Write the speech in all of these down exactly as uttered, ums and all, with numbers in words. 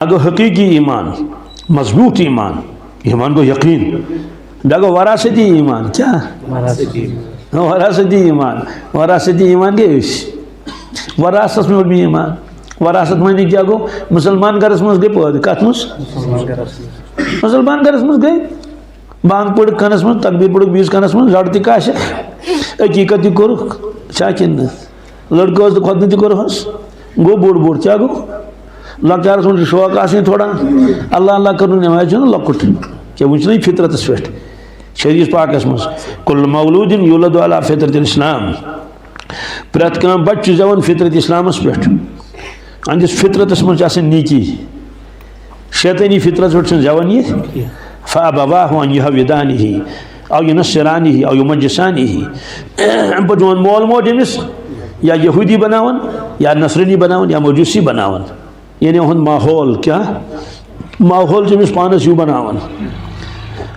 اکھ گوٚو حقیٖقی ایمان، مضبوٗط ایمان، ایمان گوٚو یقیٖن۔ بیٚیہِ گوٚو وراثتی ایمان۔ کیٛاہ؟ وراثتی۔ وراثتی ایمان۔ وراثتی ایمان گٔے أسۍ۔ وراثتس منٛز گوٚو ایمان۔ وراثت معنی کیٛاہ گوٚو؟ مُسلمان گرس منٛز گٔے پٲدٕ۔ کتھ منٛز؟ مُسلمان گرس منٛز گٔے۔ بانگ پٔرٕکھ کنس منٛز، تکبیر پٔرٕکھ بیٚیِس کنس منٛز، زڑ تہِ کاسہِ، عقیٖقت تہِ کوٚرُکھ، چھا کِنہٕ نہٕ؟ لڑکہٕ ٲس تہٕ خۄدنہٕ تہِ کوٚرہس، گوٚو بوٚڑ بوٚڑ۔ کیٛاہ گوٚو؟ لۄکچارس منٛز چھُ شوق آسان تھوڑا، اللہ اللہ کرُن، نٮ۪مازِ چھُنہٕ لۄکُٹ۔ کیٛاہ وُنہِ چھُنہٕ یہِ فطرتس پٮ۪ٹھ؟ شریٖف پاکس منٛز، "کل مولود یولد علی فطرت الاسلام"۔ پرٛٮ۪تھ کانٛہہ بچہٕ چھُ زٮ۪وان فطرت اسلامس پٮ۪ٹھ۔ أہنٛدِس فطرتس منٛز چھِ آسان نیکی۔ شیطٲنی فطرت پٮ۪ٹھ چھُنہٕ زٮ۪وان یہِ۔ فابواہ ان یحودانہ او ینصرانہ او یمجسانہ۔ اَمہِ پتہٕ چھُ یِوان مول موج أمِس یا یہودی بناوان، یا نصرٲنی بناوان، یا مجوسی بناوان۔ یعنی یِہُنٛد ماحول کیٛاہ؟ ماحول چھُ أمِس پانس ہیوٗ بناوان۔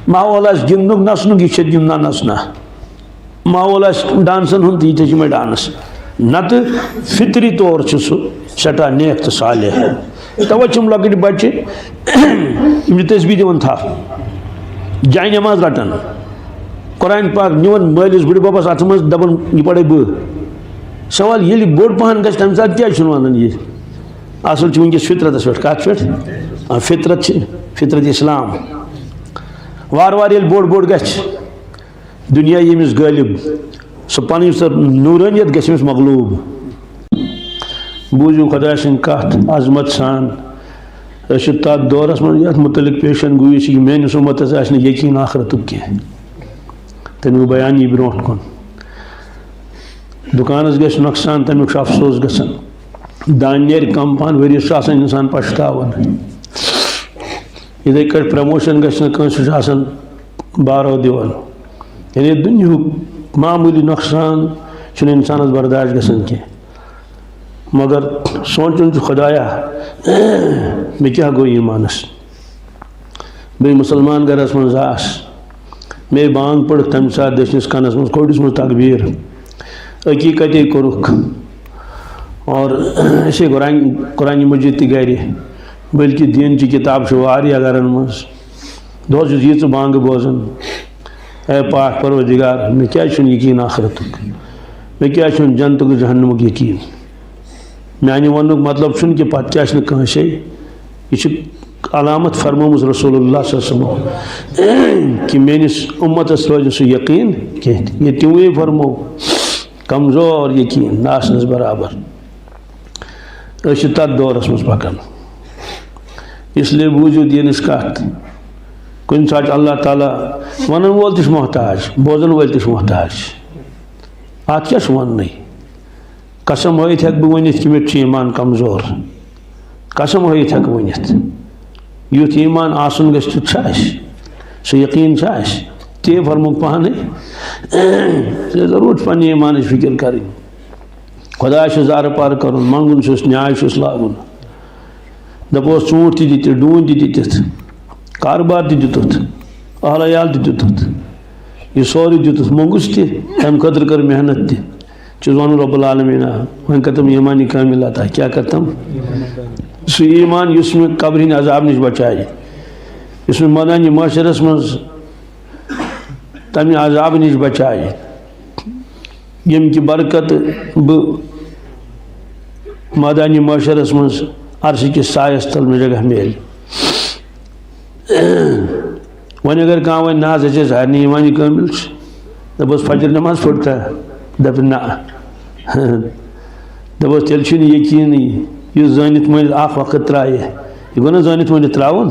ماحول آسہِ گِنٛدنُک نژنُک، یہِ چھِ گِنٛدان نژنا۔ ماحول آسہِ ڈانسن ہُنٛد، تہٕ یہِ تہِ چھِ یِمے ڈانس۔ نتہٕ فطری طور چھُ سُہ سٮ۪ٹھاہ نیک تہٕ صالح۔ توے چھِ یِم لۄکٕٹۍ بچہِ، یِم چھِ تسبیح دِوان تھپھ، جاے نماز رٹان، قرآن پاک نِوان مٲلِس بٕڈِ ببس اتھٕ منٛز، دپان، "یہِ پرے بہٕ۔" سوال، ییٚلہِ بوٚڑ پہن گژھِ، تمہِ ساتہٕ کیٛازِ چھُنہٕ ونان یہِ؟ اصل چھُ وٕنکیٚس فطرتس پٮ۪ٹھ۔ کتھ پٮ۪ٹھ؟ آ، فطرت چھِ، فطرت اسلام۔ وارٕ وارٕ ییٚلہِ بوٚڑ بوٚڑ گژھِ، دُنیا ییٚمِس غٲلب، سُہ پنٕنۍ سۄ نوٗرٲنیت گژھِ أمِس مغلوٗب۔ بوٗزِو خۄداے سٕنٛز کتھ عظمت سان۔ أسۍ چھِ تتھ دورس منٛز، یتھ متعلق پیشن گویی چھِ، یہِ میٲنِس اُمتس آسہِ نہٕ یقین آخرتُک کینٛہہ۔ تمیُک بیان یی برونٛٹھ کُن۔ دُکانس گژھِ نۄقصان، تمیُک چھُ افسوس گژھان۔ دانہِ نیرِ کم پہن، ؤریس چھُ آسان انسان پچھتاوان۔ یِتھے کٲٹھۍ پروموشن گژھِ نہٕ کٲنٛسہِ، سُہ چھُ آسان بارو دِوان۔ یعنی دُنیہُک معموٗلی نۄقصان چھُنہٕ انسانس برداشت گژھان کینٛہہ۔ مگر سونٛچُن چھُ، خۄدایا، مےٚ کیٛاہ گوٚو ایٖمانس؟ بیٚیہِ مُسلمان گرس منٛز آس، مے بانگ پٔرٕکھ تمہِ ساتہٕ دٔچھنِس کنس منٛز، کھوٚٹِس منٛز تکبیٖر، عقیٖقتے کوٚرُکھ۔ اور اسے قرآن، قرآن مجید تہِ گرِ، بلکہِ دیٖن چہِ کِتاب چھِ واریاہ گرن منٛز۔ دۄہس چھُس ییٖژٕ بانگہٕ بوزان، اے پاک پروردگار، مےٚ کیٛازِ چھُنہٕ یقیٖن آخرتُک؟ مےٚ کیٛازِ چھُنہٕ جنتُک جہنمُک یقیٖن؟ میانہِ وننُک مطلب چھُنہٕ کہِ پتہٕ کیٛاہ چھُنہٕ کٲنٛسے۔ یہِ چھِ علامت فرمٲومٕژ رسول اللہ صلی اللہ علیہ وسلم کہِ میٲنِس اُمتس روزِ نہٕ سُہ یقیٖن کینٛہہ۔ یہِ تِموٕے فرموو، کمزور یقیٖن نہٕ آسنس برابر۔ أسۍ چھِ تتھ دورس منٛز پکان۔ اس لیے بوٗزِو دیٖنٕچ کتھ۔ کُنہِ ساتہٕ چھُ اللہ تعالیٰ ونن وول تہِ چھُ محتاج، بوزن وٲلۍ تہِ چھِ محتاج۔ اتھ کیٛاہ چھُ وننٕے؟ قسم ہٲیِتھ ہٮ۪کہٕ بہٕ ؤنِتھ کہِ مےٚ چھُ ایٖمان کمزور۔ قسم ہٲیِتھ ہٮ۪کہٕ ؤنِتھ۔ یُتھ ایٖمان آسُن گژھِ، تیُتھ چھُ اَسہِ۔ سُہ یقیٖن چھُ اَسہِ۔ تی فرمووُکھ پانَے۔ ژےٚ ضروٗر چھُ پننہِ ایٖمانٕچ فِکر کَرٕنۍ۔ خۄدایَس چھُ زارٕ پار کَرُن، منٛگُن چھُس، نیٛاے چھُس لاگُن۔ دَپوس، ژوٗنٛٹھۍ تہِ دِتِتھ، ڈوٗنۍ تہِ دِتِتھ، کارٕبار تہِ دیُتُتھ، اہل عیال تہِ دیُتُتھ، یہِ سورُے دیُتُتھ، موٚنٛگُس تہِ، تَمہِ خٲطرٕ کٔر محنت تہِ۔ چھُس وَنُن رب العالمیٖن، آ، وۄنۍ کَرتَم ایٖمانِ کامِل عطا۔ کیٛاہ کَرتَم؟ سُہ ایٖمان یُس مےٚ قبرِ ہِنٛدِ عذاب نِش بچایہِ، یُس مےٚ مٲدانِ محشرَس منٛز تَمہِ عذاب نِش بچایہِ، ییٚمہِ کہِ برکت بہٕ مٲدانِ محشرَس منٛز عرشہِ کِس سایَس تَل مےٚ جگہ میلہِ۔ وۄنۍ اگر کانٛہہ وَنہِ، "نہ حظ، أسۍ ٲسۍ ہارنہِ ایٖمانِ کٲمِل چھُ"، دَپوس، "فجر نٮ۪ماز پٔرتھا؟" دَپہِ، "نہ۔" دَپوس، "تیٚلہِ چھُنہٕ یقیٖنٕے، یُس زٲنِتھ مٲنِتھ اَکھ وقت ترٛایہِ۔" یہِ گوٚو نہ زٲنِتھ مٲنِتھ ترٛاوُن؟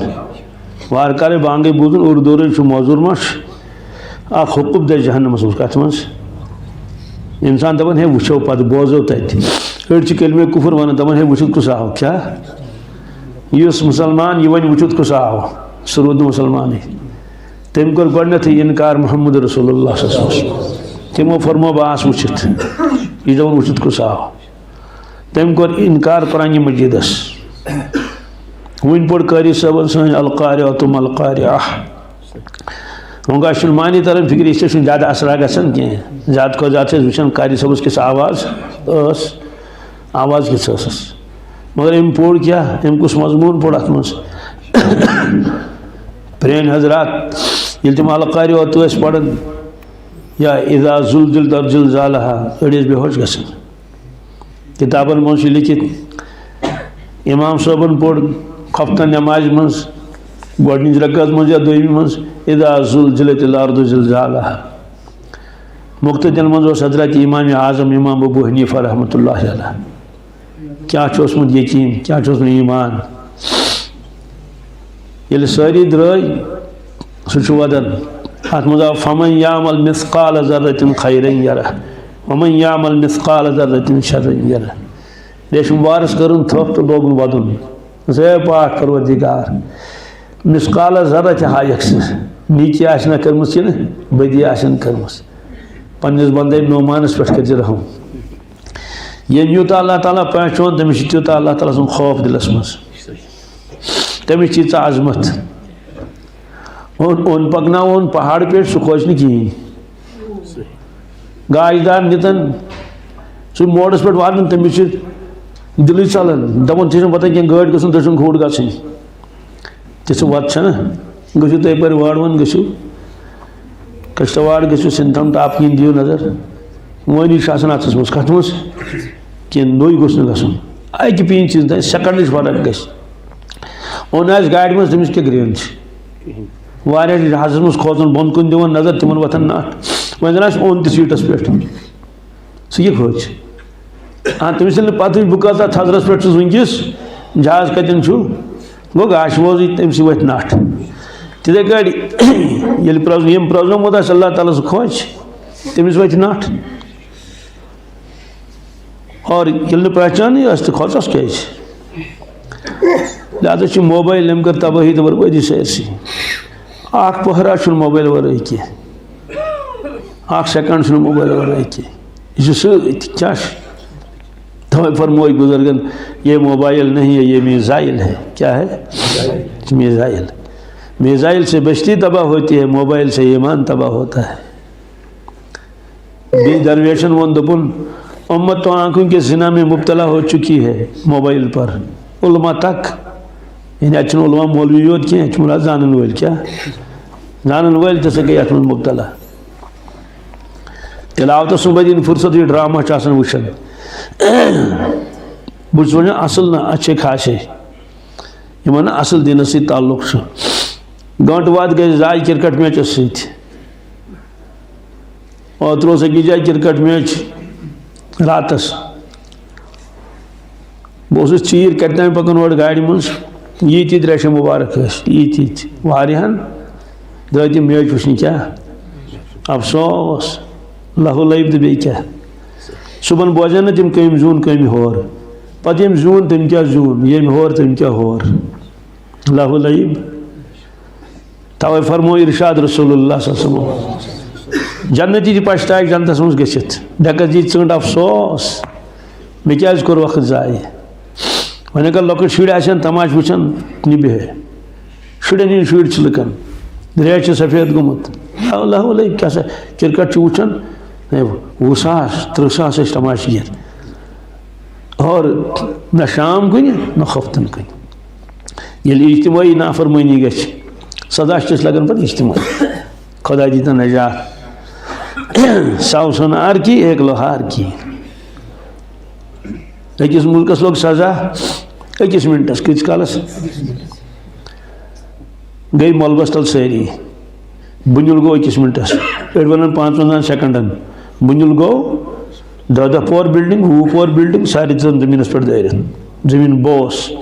وارٕ کارے بانگے بوٗزُن، اوٚر دورے چھُ، موزوٗر ما چھُ؟ اَکھ حُکُم دَزِ جہنمَس منٛز۔ کَتھ منٛز؟ اِنسان دَپان، "ہے، وٕچھو پَتہٕ، بوزو تَتہِ۔" أڑۍ چھِ کلمے کُفر وَنان، دَپان، "ہے، وٕچھِو کُس آو۔" کیٛاہ؟ یُس مُسلمان یہِ وَنہِ، "وٕچھِتھ کُس آو؟" سُہ روٗد نہٕ مُسلمانٕے۔ تٔمۍ کوٚر گۄڈٕنٮ۪تھٕے اِنکار محمد رسول اللہ صلی اللہ علیہ وسلم۔ تِمو فرموو، "بہٕ آس وٕچھِتھ۔" یہِ چھُ دَپان، "وٕچھِتھ کُس آو؟" تٔمۍ کوٚر اِنکار قرآنِ مجیٖدَس۔ وٕنۍ پوٚر قاری صٲبَن سٲنۍ القارعۃ ما القارعہ۔ وۄنۍ گوٚو، اَسہِ چھُنہٕ معنی تَران فِکرِ، أسۍ تہِ چھُنہٕ زیادٕ اثرا گژھان کینٛہہ۔ زیادٕ کھۄتہٕ زیادٕ چھِ أسۍ وٕچھان قاری صٲبَس کِژھ آواز ٲس، آواز کِژھ ٲسٕس۔ مگر أمۍ پوٚر کیٛاہ؟ أمۍ کُس مضموٗن پوٚر اَتھ منٛز؟ پرٛٲنۍ حضرات، ییٚلہِ تِم القارئ اوتو ٲسۍ پَران، یا اذا زلزلت الارض زلزالہا، أڑۍ ٲسۍ بے ہوش گژھان۔ کِتابَن منٛز چھُ لیٚکھِتھ، امام صٲبَن پوٚر خۄفتن نمازِ منٛز، گۄڈٕنِچ رکعت منٛز یا دوٚیمہِ منٛز، اذا زلزلت الارض زلزالہا۔ مقتدین منٛز اوس حضرت امام اعظم امام ابو حنیفہ رحمۃ اللہ علیہ۔ کیٛاہ چھُ اوسمُت یقین، کیٛاہ چھُ اوسمُت ایمان؟ ییٚلہِ سٲری درٛٲے، سُہ چھُ وَدان۔ اَتھ منٛز آو، فَمَن یَعْمَلْ مِثْقَالَ ذَرَّةٍ خَيْرًا يَرَهُ وَمَن یَعْمَلْ مِثْقَالَ ذَرَّةٍ شَرًّا يَرَهُ۔ ریشم وارس کٔرٕن تھپھ تہٕ لوگُن وَدُن۔ زِ اے پاک پروردگار، مثقال ذرہ تہِ ہایکھ ژٕ، نیکی آسہِ نہ کٔرمٕژ کِنہٕ بدی آسن کٔرمٕژ، پننِس بندے نعمانس پٮ۪ٹھ کٔرۍ زِ رحم۔ ییٚمۍ یوٗتاہ اللہ تعالیٰ پہچون، تٔمِس چھُ تیوٗتاہ اللہ تعالیٰ سُنٛد خوف دِلس منٛز، تٔمِس چھِ ییٖژاہ عظمت۔ اوٚن، اوٚن پکناوون پہاڑ پٮ۪ٹھ، سُہ کھوژِ نہٕ کِہیٖنۍ۔ گاش دار نِتن، سُہ موڑس پٮ۪ٹھ واتان، تٔمِس چھِ دِلٕے ژلان، دپان، "ژےٚ چھُنہٕ پتہ کینٛہہ، گٲڑۍ گٔژھٕن دٔچھُن کھوٚوُر گژھٕنۍ۔" تِژھ وَتھ چھَنہ؟ گٔژھِو تُہۍ یَپٲرۍ وٲڈوَن گٔژھِو، کشتواڑ گٔژھِو، سِنتھَن ٹاپ کِنۍ دِیِو نظر۔ وٲنی چھُ آسان اَتھَس منٛز، کَتھ منٛز؟ کینٛہہ نوٚے گوٚژھ نہٕ گژھُن۔ اَکہِ پیٖنتہِ چیٖز تام سیکنڈٕچ فرق گژھِ۔ اوٚن آسہِ گاڑِ منٛز، تٔمِس کیٛاہ گرٛین چھِ؟ واریاہ چھِ جہازَس منٛز کھوژان، بۄن کُن دِوان نظر، تِمَن وۄتھان نَٹھ۔ وۄنۍ زَن آسہِ اوٚن تہِ سیٖٹَس پٮ۪ٹھ۔ سُہ کیٛاہ کھوژِ؟ آ، تٔمِس ییٚلہِ نہٕ پَتہٕے بہٕ کۭژاہ تھزرَس پٮ۪ٹھ چھُس وٕنکیٚس، جہاز کَتٮ۪ن چھُ، گوٚو گاش ووزٕے تٔمۍ سٕے وۄتھِ نَٹھ۔ تِتھَے کٲٹھۍ ییٚلہِ پرٛزٕ-، ییٚمۍ پرٛزنومُت آسہِ اللہ تعالیٰ سُہ کھوژِ، تٔمِس وۄتھِ نَٹھ۔ اور ییٚلہِ نہٕ پہچانٕے آسہِ تہٕ کھوژَس کیٛازِ؟ لہذا چھُ موبایل أمۍ کٔر تبٲہی تہٕ بربٲدی سٲرسٕے۔ اَکھ پٔہرا چھُنہٕ موبایل وَرٲے کینٛہہ۔ اَکھ سیکنڈ چھُنہٕ موبایل وَرٲے کینٛہہ۔ یہِ چھُ سۭتۍ، کیٛاہ چھُ؟ تَوَے فرموو بُزرگن، "یہ موبائل نہیں ہے، یہ میزائل ہے۔" کیا ہے؟ میزائل۔ میزائل سے بستی تباہ ہوتی ہے، موبائل سے ایمان تباہ ہوتا ہے۔ بیٚیہِ درویشن ووٚن، دوٚپُن، "امت تو آنکھوں کے زنا میں مبتلا ہو چکی ہے موبائل پر۔" علماء تک، یعنی اَتہِ چھُنہٕ علماء مولوی یوت کینٛہہ، اَتہِ چھُ مراد زانن وٲلۍ۔ کیٛاہ؟ زانن وٲلۍ تہِ ہسا گٔے اَتھ منٛز مبتلا۔ تلاوتس منٛز بدی نہٕ فرصت، یہِ ڈرامہ چھُ آسان وٕچھان۔ بہٕ چھُس وَنان اَصٕل نہ اَچھے خاصے، یِمن نہٕ اَصٕل دیٖنَس سۭتۍ تعلق چھُ۔ گٲنٛٹہٕ واد گٔے ضایع کرکٹ میچَس سۭتۍ۔ اوترٕ اوس أکِس جایہِ کرکٹ میچ راتَس۔ بہٕ اوسُس ژیٖرۍ کَرِ تام پَکان اورٕ گاڑِ منٛز، ییٖتۍ ییٖتۍ ریشہ مُبارک ٲسۍ، ییٖتۍ ییٖتۍ واریاہَن درٛاے تِم میچ وٕچھنہِ۔ کیٛاہ افسوس، لہو لعب تہٕ بیٚیہِ کیٛاہ۔ صُبحن بوزن نہٕ تِم کٔمۍ زیوٗن کٔمۍ ہور، پَتہٕ ییٚمۍ زیوٗن تٔمۍ کیٛاہ زیوٗن، ییٚمۍ ہور تٔمۍ کیٛاہ ہور۔ لہو لعب۔ تَوَے فرموو ارشاد رسول اللہ صلی اللہ علیہ وسلم، جنتی تہِ پَشتاوِ جنتَس منٛز گٔژھِتھ، ڈٮ۪کَس دی ژٔنٛڈ، افسوس، مےٚ کیٛازِ کوٚر وقت ضایع؟ وۄنۍ اگر لۄکٕٹۍ شُرۍ آسن تماشہٕ وٕچھان، نِبہِ ہے۔ شُرٮ۪ن ہِنٛدۍ شُرۍ چھِ لُکَن، ریش چھِ سفید گوٚمُت۔ اللہ علیہ کیٛاہ سا کرکٹ چھُ وٕچھان، ہے، وُہ ساس، تٕرٛہ ساس ٲسۍ تماشہٕ گِر۔ اور نہ شام کُنہِ، نہ خۄفتن کُنہِ۔ ییٚلہِ اجتمٲعی نافرمٲنی گژھِ، سزا چھِ أسۍ لگان پتہٕ اجتمٲعی۔ خدا دیٖتن نجات۔ سو سُن آر کی، ایک لوہار کی۔ أکِس مُلکس لوٚگ سزا أکِس منٹس، کۭتِس کالس؟ گٔے مۄلبس تل سٲری۔ بُنیُل گوٚو أکِس منٹس، أڑۍ ونان پانٛژوَنزاہن سیکنڈن۔ بُنیُل گوٚو دَہ دَہ پور بلڈنگ، وُہ پور بلڈنگ، سارے دِژن زٔمیٖنَس پٮ۪ٹھ دٲرِتھ۔ زٔمیٖن بوس۔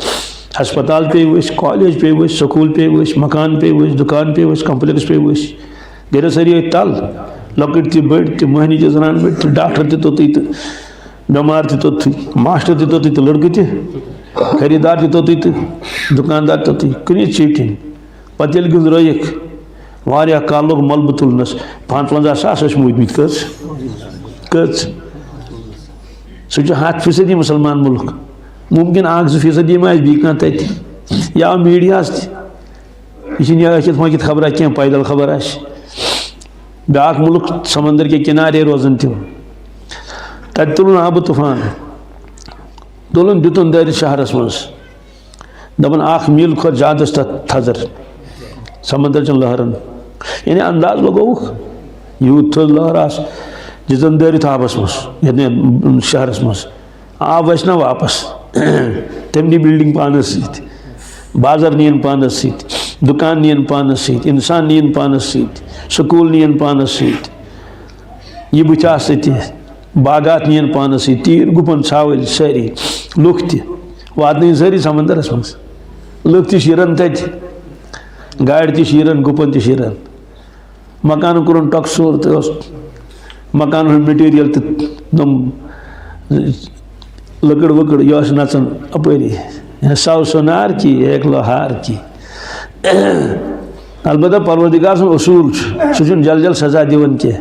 ہسپتال پیٚیہِ ؤسۍ، کالج پیٚیہِ ؤسۍ، سکوٗل پیٚیہِ ؤسۍ، مکان پیٚیہِ ؤسۍ، دُکان پیٚیہِ ؤسۍ، کمپلیکس پیٚیہِ ؤسۍ۔ گٔے سٲری أتھۍ تل، لۄکٕٹۍ تہِ، بٔڑۍ تہِ، مٔہنی تہِ، زنان بٔڑۍ تہِ، ڈاکٹر تہِ توٚتُے تہٕ بٮ۪مار تہِ توٚتُے، ماسٹر تہِ توٚتُے تہٕ لٔڑکہٕ تہِ، خریٖدار تہِ توٚتُے تہٕ دُکاندار توٚتُے۔ کُنی چیٖٹھِنۍ۔ پتہٕ ییٚلہِ گٔنٛزرٲیِکھ، واریاہ کال لوٚگ ملبہٕ تُلنَس۔ پانٛژوَنزاہ ساس ٲسۍ موٗدمٕتۍ۔ کٔژ؟ کٔژ؟ سُہ چھُ ہَتھ فیٖصدی مُسلمان مُلک۔ مُمکِن اَکھ زٕ فیٖصدی ما آسہِ بیٚیہِ کانٛہہ تَتہِ۔ یا میٖڈیاہَس تہِ۔ یہِ چھِنہٕ یہِ ٲکھِتھ مٲکِتھ خبرا کینٛہہ، پیدل خبر آسہِ۔ بیٛاکھ مُلک سمندر کے کنارے روزان تِم۔ تَتہِ تُلُن آبہٕ طوفان۔ تُلُن دیُتُن دٲرِتھ شہرس منٛز۔ دَپان، اَکھ میٖل کھۄتہٕ زیادٕ ٲس تَتھ تھزر سمندر چٮ۪ن لہرن۔ یعنی انداز لگووُکھ، یوٗت تھٔز لہر آسہٕ دِژٕن دٲرِتھ آبس منٛز، یعنی شہرس منٛز۔ آب وَسہِ نہ واپس؟ تٔمۍ نی building پانس سۭتۍ، بازر نِیَن پانس سۭتۍ، دُکان نِیَن پانس سۭتۍ، اِنسان نِیَن پانس سۭتۍ، سکوٗل نِیَن پانس سۭتۍ۔ یہِ بٕتھِ آسہٕ تہِ، باغات نِیَن پانس سۭتۍ، تیٖر، گُپن، ژھاوٕلۍ، سٲری لُکھ تہِ واتنٲیِن سٲری سمندرس منٛز۔ لُکھ تہِ شیرن تتہِ، گاڑِ تہِ شیرن، گُپن تہِ شیرن۔ مکانن کوٚرُن ٹۄکہٕ سوٗر تہٕ اوس مکانن ہُنٛد material تہِ، تِم لٔکٕر ؤکٕر، یہِ ٲس نژان اپٲری، سو سونار کی ایک لوہار کی۔ البتہ پروردگار سُنٛد اصوٗل چھُ، سُہ چھُنہٕ جل جل سزا دِوان کینٛہہ۔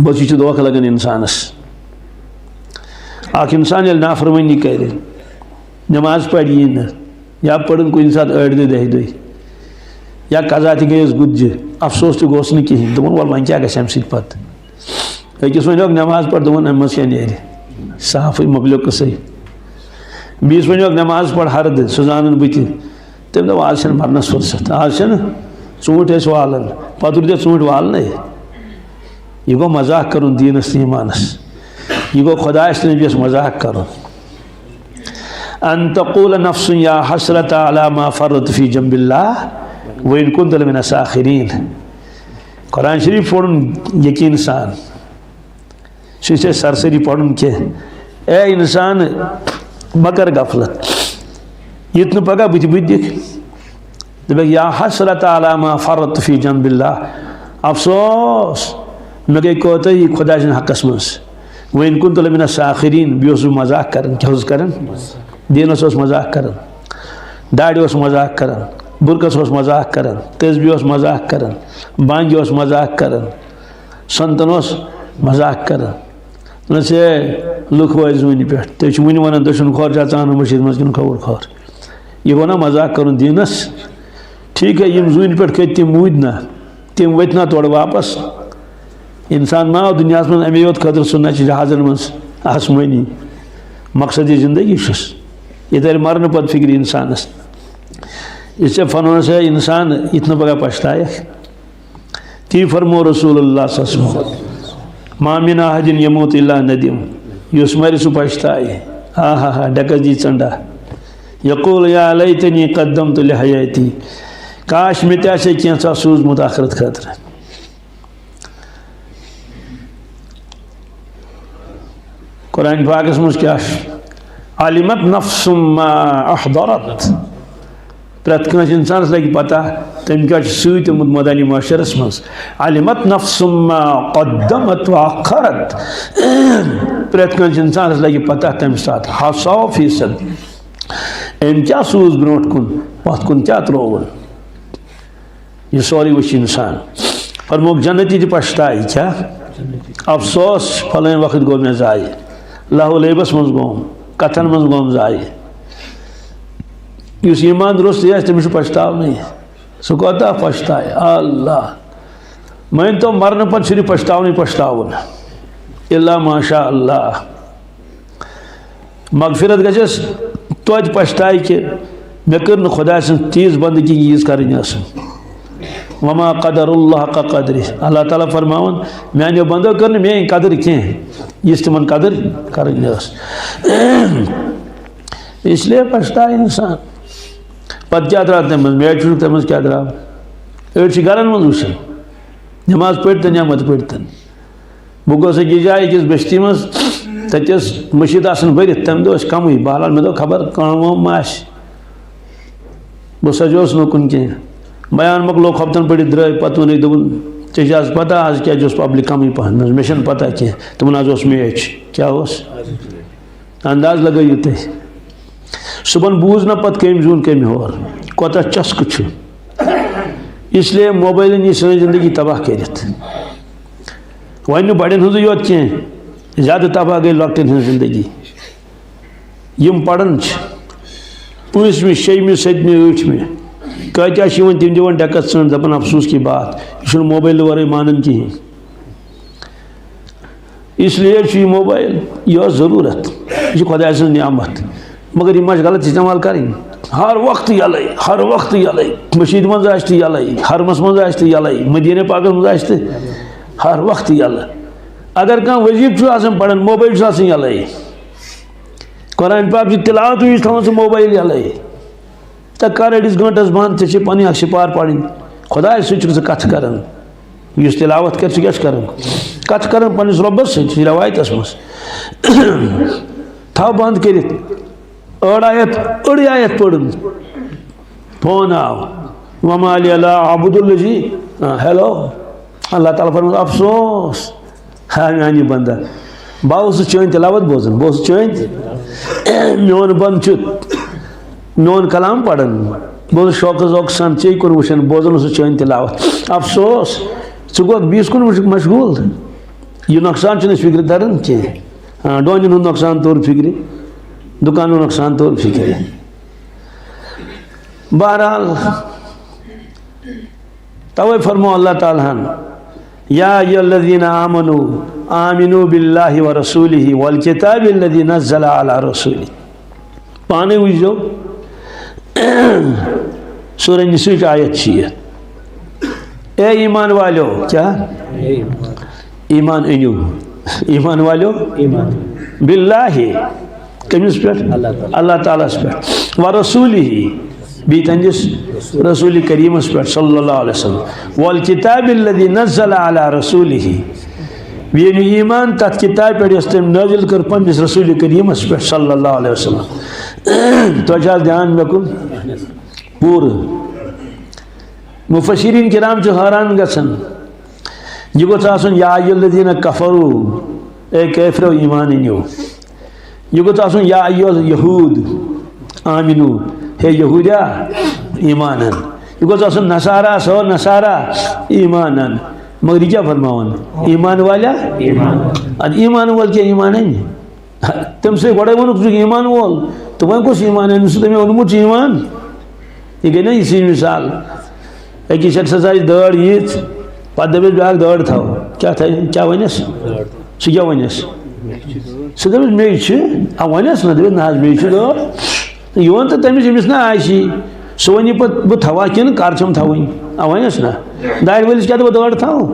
بس، یہِ چھُ دھوکہٕ لگان انسانس۔ اکھ انسان ییٚلہِ نافرمٲنی کرِ، نماز پرِ یی نہٕ، یا پٔرٕن کُنہِ ساتہٕ ٲٹھِ دۄہہِ، دَہہِ دۄہہِ، یا قضا تہِ گٔیَس گُتجہِ، افسوس تہِ گوٚژھ نہٕ کِہیٖنۍ۔ دوٚپُن، "وَلہٕ، وۄنۍ کیٛاہ گژھِ اَمہِ سۭتۍ پَتہٕ؟" أکِس وَنیوکھ، "نٮ۪ماز پَر"، دوٚپُن، "اَمہِ منٛز کیٛاہ نیرِ؟ صافٕے مۄکلیو قٕصَے۔" بیٚیِس وَنیوکھ، "نٮ۪ماز پَر ہَرٕ دۄہ، سُہ زانَن بہٕ تہِ۔" تٔمۍ دوٚپ، "آز چھَنہٕ مَرنَس فرصت، آز چھَنہٕ ژوٗنٛٹھۍ أسۍ والان۔" پَتہٕ روٗدِ ژوٗنٛٹھۍ والنَے۔ یہِ گوٚو مذاق کَرُن دیٖنَس تہٕ ایٖمانَس۔ یہِ گوٚو خۄدایَس تہٕ نبیَس مذاق کَرُن۔ "ان تقول نفس یا حسرت علی ما فرط فی جنب اللہ وان کنت لمن الساخرین۔" قرآن شریف پوٚرُن یقین سان۔ سُہ چھُ سرسری پوٚرُن کینٛہہ۔ اے انسان، مہ کر غفلت۔ یُتھ نہٕ پگاہ بہٕ تہِ بہٕ تہِ دِکھ۔ دَپٮ۪کھ، "یا حسرت علی ما فرط فی جنب اللہ۔" افسوس، مےٚ گٔے کوتاہی خۄداے سٕنٛدِ حقس منٛز۔ وان کنت لمن الساخرین، بیٚیہِ اوسُس بہٕ مذاق کران۔ کیٛاہ اوسُس کران؟ دیٖنس اوس مذاق کران، داڑِ اوس مذاق کران، برقس اوس مذاق کران، تسبیح اوس مذاق کران، بانگہِ اوس مذاق کران، سنتن اوس مذاق کران۔ دوٚپنَس، "ہے، لُکھ وٲتۍ زوٗنہِ پٮ۪ٹھ، تُہۍ چھِو وُنہِ وَنان دٔچھُن کھۄر چھا ژامنہِ مٔشیٖد منٛز کِنہٕ کھووُر کھۄر؟" یہِ گوٚو نا مذاق کَرُن دیٖنَس؟ ٹھیٖک ہے، یِم زوٗنہِ پٮ۪ٹھ کھٔتۍ، تِم موٗدۍ نا، تِم ؤتھۍ نا تورٕ واپَس؟ اِنسان ما آو دُنیاہَس منٛز اَمے یوت خٲطرٕ، سُہ نہ چھِ جہازَن منٛز آسمٲنی۔ مقصد یہِ زندگی چھُس۔ یہِ تَرِ مَرنہٕ پَتہٕ فِکرِ اِنسانَس۔ یہِ ژےٚ فَنوَس ہے اِنسان، یِتھ نہٕ پَگاہ پَشتایَکھ۔ تی فرمو رسول اللہ صلی اللہ علیہ وسلم، "ما من احد یموت الا ندم"، یُس مرِ سُہ پشتایہِ۔ آہا ہا، ڈکس دی ژنڈا۔ یقول یا لیتنی قدمت لحیاتی، کاش مےٚ تہِ آسہِ ہے کینٛژھا سوٗزمُت آخرت خٲطرٕ۔ قرآن پاکس منٛز کیٛاہ چھُ؟ "علمت نفس ما احضرت"۔ پرٛٮ۪تھ کٲنٛسہِ اِنسانَس لَگہِ پَتہ، تٔمۍ کیٛاہ چھُ سۭتۍ اوٚنمُت مٲدانِ محشرَس منٛز۔ "علمت نفس ما قدمت واخرت"۔ پرٛٮ۪تھ کٲنٛسہِ اِنسانَس لَگہِ پَتہ تَمہِ ساتہٕ، ہا ساو فیٖصد، أمۍ کیٛاہ سوٗز برٛونٛٹھ کُن، پَتھ کُن کیٛاہ ترٛووُن۔ یہِ سورُے وٕچھِ اِنسان۔ فرموکھ، جنتی تہِ پَشتایہِ، کیٛاہ؟ افسوس، فلٲنۍ وقت گوٚو مےٚ ضایع، لہو لیبَس منٛز گوٚم، کَتھَن منٛز گوٚم ضایع۔ یُس ایمان روٚستُے آسہِ، تٔمِس چھُ پَشتاونٕے۔ سُہ کوتاہ پَشتایہِ، اللہ! مٲنۍ تو، مَرنہٕ پَتہٕ صرف پَشتاونٕے پَشتاوُن، الا ماشاء اللہ۔ مغفرت گژھٮ۪س توتہِ پَشتاے کہِ مےٚ کٔر نہٕ خۄداے سٕنٛز تیٖژ بندگی، ییٖژ کَرٕنۍ ٲسٕم۔ وما قدر اللہ حق قدرِ۔ اللہ تعالیٰ فرماوان، میٛانیو بندو کٔر نہٕ میٛٲنۍ قدر کینٛہہ، یِژھ تِمَن قدر کَرٕنۍ ٲس۔ اس لیے پَشتاے اِنسان۔ پَتہٕ کیٛاہ درٛاو تَمہِ منٛز؟ میچ وٕچھُکھ، تَمہِ منٛز کیٛاہ درٛاو؟ أڑۍ چھِ گَرَن منٛز وٕچھان، نٮ۪ماز پٔرۍتَن یا مَتہٕ پٔرۍتَن۔ بہٕ گوس أکِس جایہِ، أکِس بستی منٛز، تَتہِ ٲس مٔشیٖد آسان بٔرِتھ، تَمہِ دۄہ ٲسۍ کَمٕے۔ بہرحال، مےٚ دوٚپ، خبر کانٛہہ وانٛہہ ما آسہِ۔ بہٕ سَجوس نہٕ کُن کینٛہہ۔ بیان مۄکلو، خۄفتَن پٔرِتھ درٛاے، پَتہٕ ووٚنُکھ، دوٚپُن، "ژےٚ چھِ آز پَتہ آز کیٛازِ اوس پبلِک کَمٕے پَہَن؟" مےٚ دوٚپُس، "مےٚ چھَنہٕ پَتہ کینٛہہ۔" دوٚپُن، "آز اوس میچ۔" کیٛاہ اوس؟ انداز لگٲیِو تُہۍ۔ صُبحن بوٗز نہ پَتہٕ کٔمۍ زیوٗن کٔمۍ ہور، کوتاہ چسکہٕ چھُ۔ اس لیے موبایلن یہِ سٲنۍ زندگی تباہ کٔرِتھ۔ وۄنۍ نہٕ بڑٮ۪ن ہٕنٛزٕے یوت کینٛہہ، زیادٕ تباہ گٔے لۄکٹٮ۪ن ہٕنٛز زندگی۔ یِم پران چھِ پٲنٛژمہِ، شیٚیِمہِ، سٔتمہِ، ٲٹھمہِ، کۭتیٛاہ چھِ یِوان، تِم دِوان ڈٮ۪کس ژٔنٛڈ، دَپان، "افسوس کی بات، یہِ چھُنہٕ موبایلہٕ ورٲے مانان کِہیٖنۍ۔" اس لیے چھُ یہِ موبایل، یہِ ٲس ضروٗرت، یہِ چھِ خۄداے سٕنٛز نعمت، مگر یہِ ما چھِ غلط استعمال کَرٕنۍ؟ ہر وقتہٕ یَلَے، ہر وقتہٕ یَلَے، مٔشیٖد منٛز آسہِ تہِ یَلَے، حرمَس منٛز آسہِ تہِ یَلَے، مدیٖنہ پاکَس منٛز آسہِ تہِ ہر وقتہٕ یَلہٕ۔ اگر کانٛہہ وظیٖفہٕ چھُ آسان پَران، موبایل چھُ آسان یَلَے، قرآن پاک چھُ تِلاوت وِزِ تھاوان سُہ موبایل یَلَے۔ تہٕ کر أڑِس گٲنٛٹس بنٛد، ژےٚ چھے پنٕنۍ اکھ سپار پرٕنۍ۔ خۄدایس سۭتۍ چھُکھ ژٕ کتھٕ کران۔ یُس تلاوت کرِ، سُہ کیٛاہ چھُ کران؟ کتھٕ کران پننِس رۄبس سۭتۍ، چھِ رٮ۪وایتس منٛز۔ تھاو بنٛد کٔرِتھ۔ أڑ آیت، أڑٕے آیت پٔرٕن۔ فون آو۔ وما لی لا اعبد الذی، آ، ہیلو۔ اللہ تعالیٰ فرموو، افسوس۔ ہا میانہِ بندہ، بہٕ اوسُس چٲنۍ تلاوت بوزان، بہٕ اوسُس چٲنۍ، میون بند چھُ میون کلام پران، بہٕ اوسُس شوقہٕ ذوقہٕ سان ژےٚ کُن وٕچھان، بوزان اوسُس چٲنۍ تلاوت۔ افسوس، ژٕ گوٚوکھ بیٚیِس کُن وٕچھ-، مشغول۔ یہِ نۄقصان چھُنہٕ أسۍ فِکرِ تران کینٛہہ۔ آ، ڈونٮ۪ن ہُنٛد نۄقصان توٚر فِکرِ، دُکانُک نۄقصان توٚر فِکرِ۔ بہرحال، توے فرمو اللہ تعالیٰ ہن، یا ایھا الذین آمنوا آمنوا باللہ ورسولہ والکتاب الذی نزل علی رسولہ۔ پانے وٕچھزیو، سورہ نساء چہِ آیت چھِ یہِ۔ اے ایمان والیو، کیا؟ ایمان أنِو۔ ایمان والیو؟ ایمان۔ باللہ، کٔمِس پٮ۪ٹھ؟ اللہ تعالیٰ۔ اللہ تعالیٰ ہس پٮ۪ٹھ۔ ورسولہ، بیٚیہِ تہنٛدِس رسول کریٖمس پٮ۪ٹھ صلی اللہ علیہ وسلم۔ والکتاب الذی نزل علی رسولہ، بیٚیہِ أنِو ایمان تتھ کتابہِ پٮ۪ٹھ یۄس تٔمۍ نٲزِل کٔر پننِس رسول کریٖمس پٮ۪ٹھ صلی اللہ علیہ وسلم۔ تۄہہِ چھا دھیان مےٚ کُن؟ پوٗرٕ۔ مفسرین کرام چھِ حٲران گژھان، یہِ گوٚژھ آسُن یا ایھا الذین کفروا، اے کٲفرو ایمان أنِو۔ یہِ گوٚژھ آسُن یا ایھا الیہود آمنو، ہے یہودیا ایمان ان۔ یہِ گوٚژھ آسُن نصارا، سو نصارا ایمان ان۔ مگر یہِ کیٛاہ فرماوان؟ ایمان والیا؟ ایمان۔ ادٕ ایمان وول کیٛاہ ایمان انہِ؟ تٔمۍ سٕے گۄڈَے ووٚنُکھ، ژٕ چھُکھ ایمان وول، تہٕ وۄنۍ کُس ایمان؟ أمِس چھُ تٔمۍ اوٚنمُت چھُ ایمان۔ یہِ گٔے نا یِژھٕے مثال۔ أکِس شخصس آسہِ دٲڑ یِژھ، پتہٕ دَپٮ۪س بیٛاکھ، دٲڑ تھاو۔ کیٛاہ تھاوِ؟ کیٛاہ وَنٮ۪س؟ سُہ کیٛاہ وَنٮ۪س؟ سُہ دَپٮ۪س، مے چھِ۔ آ، وَنٮ۪س نہ، دَپٮ۪س، نہ حظ، مے چھِ دٲڑ۔ تہٕ یہِ وَن تہٕ تٔمِس، ییٚمِس نہ آسی، سُہ وَنہِ پَتہٕ، بہٕ تھاوٕ ہا کِنہٕ کَر چھَم تھاوٕنۍ؟ آ، وَنٮ۪س نہ۔ دارِ وٲلِس کیٛاہ دَپہٕ، دٲڑ تھاو؟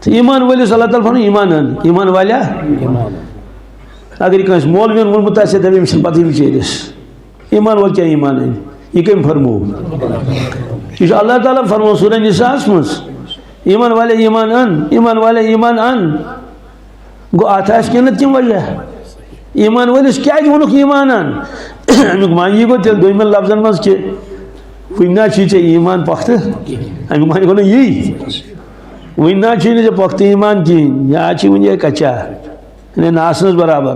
تہٕ ایمان وٲلِس اللہ تعالیٰ فرماوان، ایمان اَن۔ ایمان والیا؟ ایمان۔ اگر یہِ کٲنٛسہِ مولوِین ووٚنمُت آسہِ ہے، دَپہِ، أمِس چھِنہٕ پَتہٕ یہِ بِچٲرِس۔ ایمان وول کیٛاہ ایمان اَنہِ؟ یہِ کٔمۍ فرموو؟ یہِ چھُ اللہ تعالیٰ فرماوان سورہ نساء ہَس منٛز، ایمان والے ایمان اَن، ایمان والے ایمان اَن۔ گوٚو، اَتھ آسہِ کینٛہہ نَتہٕ کینٛہہ وجہ۔ ایمان وٲلِس کیٛازِ ووٚنُکھ ایمان اَن؟ اَمیُک معنی گوٚو تیٚلہِ دوٚیمٮ۪ن لفظن منٛز کہِ وٕنہِ نہ چھُے ژےٚ ایمان پۄختہٕ۔ اَمیُک معنی گوٚو نہ یی۔ وٕنہِ نہ چھُے نہٕ ژےٚ پۄختہٕ ایمان کِہیٖنۍ، یا چھُے وٕنہِ یِہوٚے کچا۔ یعنی نہ آسنَس برابر۔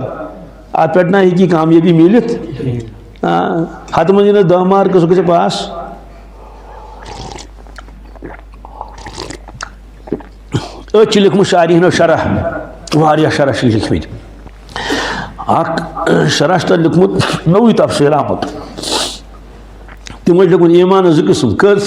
اَتھ پٮ۪ٹھ نہ ہیٚکی کامیٲبی میٖلِتھ۔ آ، ہَتہٕ منٛز یِنَس دَہ مارکٕس، سُہ گژھِ پاس۔ أتھۍ چھِ لیوٚکھمُت شارحیٖنو شرح، واریاہ شرح چھِ لیکھمٕتۍ۔ اَکھ شرح چھُ تَتھ لیوٚکھمُت، نوٚوُے تفسیٖر آمُت۔ تِمو چھِ لیوٚکھمُت ایمان زٕ قٕسٕم۔ کٔژ؟